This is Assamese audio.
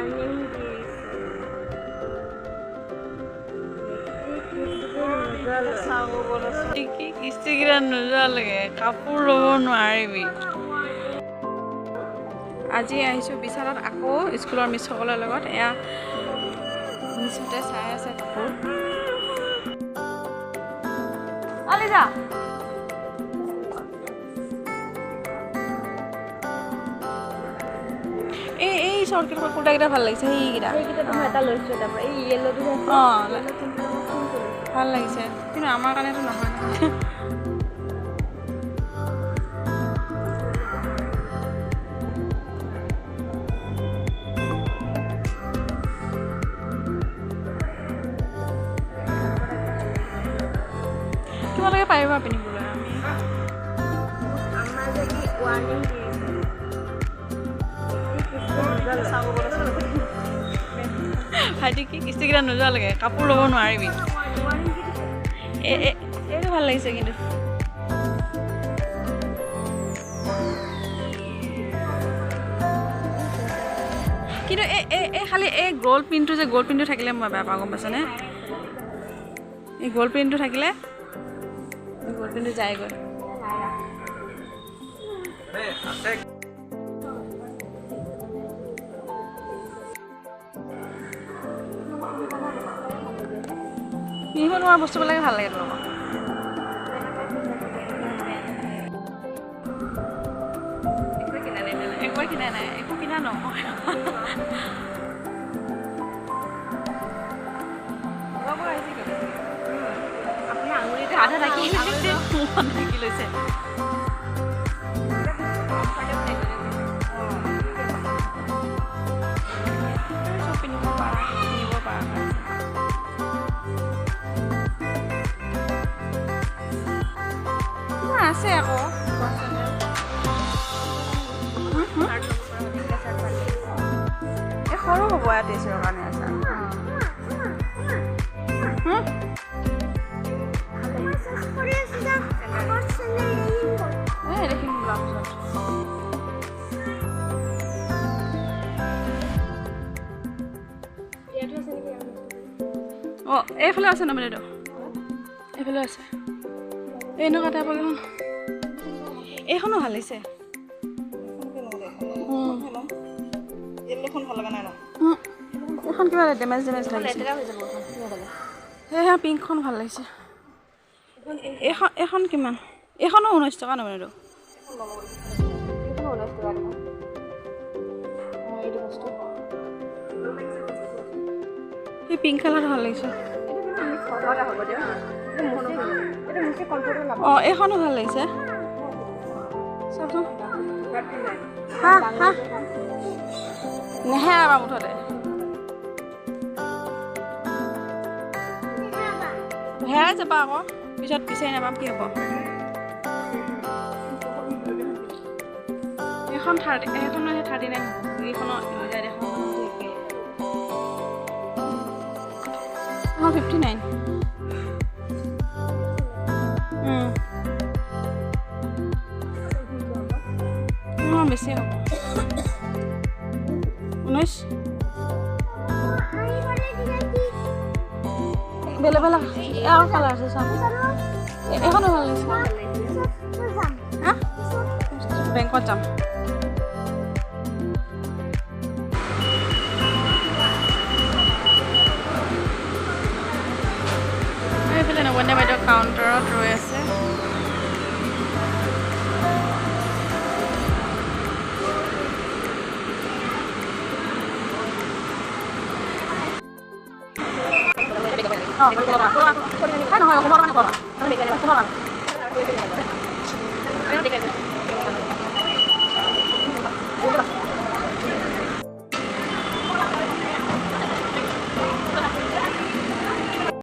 ৱাৰ্ণিং দিছে। কি কিস্তিকেইটা নোযোৱালৈকে কাপোৰ ল'ব নোৱাৰিবি। আজি আহিছোঁ বিশালত আকৌ স্কুলৰ মিছসকলৰ লগত। এয়া মিছহঁতে চাই আছে কাপোৰ। অলিজা, এই এই শ্বৰ্ট কুৰ্তাকেইটা ভাল লাগিছে। সেইকেইটা অঁ ভাল লাগিছে, কিন্তু আমাৰ কাৰণেতো নহয় নহয়। তোমালোকে পাৰিবা পিন্ধিবলৈ। আমি ভাইটি কি কিস্তিকেইটা নোযোৱালৈকে কাপোৰ ল'ব নোৱাৰিবি। এইটো ভাল লাগিছে, কিন্তু কিন্তু এই খালি এই গ'ল্ড প্ৰিণ্টটো যে, গ'ল্ড প্ৰিণ্টটো থাকিলে মই বেয়া পাওঁ, গম পাইছানে? এই গ'ল্ড প্ৰিণ্টটো থাকিলে গ'ল্ড প্ৰিণ্টটো যায়গৈ। পিন্ধিব নোৱাৰা বস্তুবিলাকে ভাল লাগে তোমালোকক। একোৱে কিনা নাই, একোৱে কিনা নাই, একো কিনা নহয়। ঢাকি লৈছে। চব পিন্ধিব পাৰা, কিনিব পাৰা আছে আকৌ। এই সৰু হ'ব ইয়াত টেষ্টৰ কাৰণে আছে। দেখিম পিছত। অঁ, এইফালে আছে ন বাইদেউ? এইফালে আছে এনেকুৱা টাইপৰ এখন। এইখনো ভাল লাগিছে। এইখন কিবা ডেমেজ ডেমেজ লাগিছে। সেয়া পিংকখন ভাল লাগিছে। এইখন এইখন কিমান? এইখনো 19 টকা নহয় বাইদেউ? সেই পিংক কালাৰটো ভাল লাগিছে। অঁ, এইখনো ভাল লাগিছে। চাওকচোন, হা হা নেহেৰাবা মুঠতে, হেৰাই যাবা আকৌ, পিছত বিচাৰি নাপাম, কি হ'ব? এইখন 30, এইখনো সেই 39 হ'ব। এইখনৰ মিলাই দেখোন একে। এখন 59। বেছি হ'ব, 19। বেলেগ বেলেগ আৰু কালাৰ আছে, চাম। এইখনো ভাল লাগিছে। বেংকত যাম। এইফালে নবনীয়া বাইদেউ কাউণ্টাৰত ৰৈ আছে। নহয়।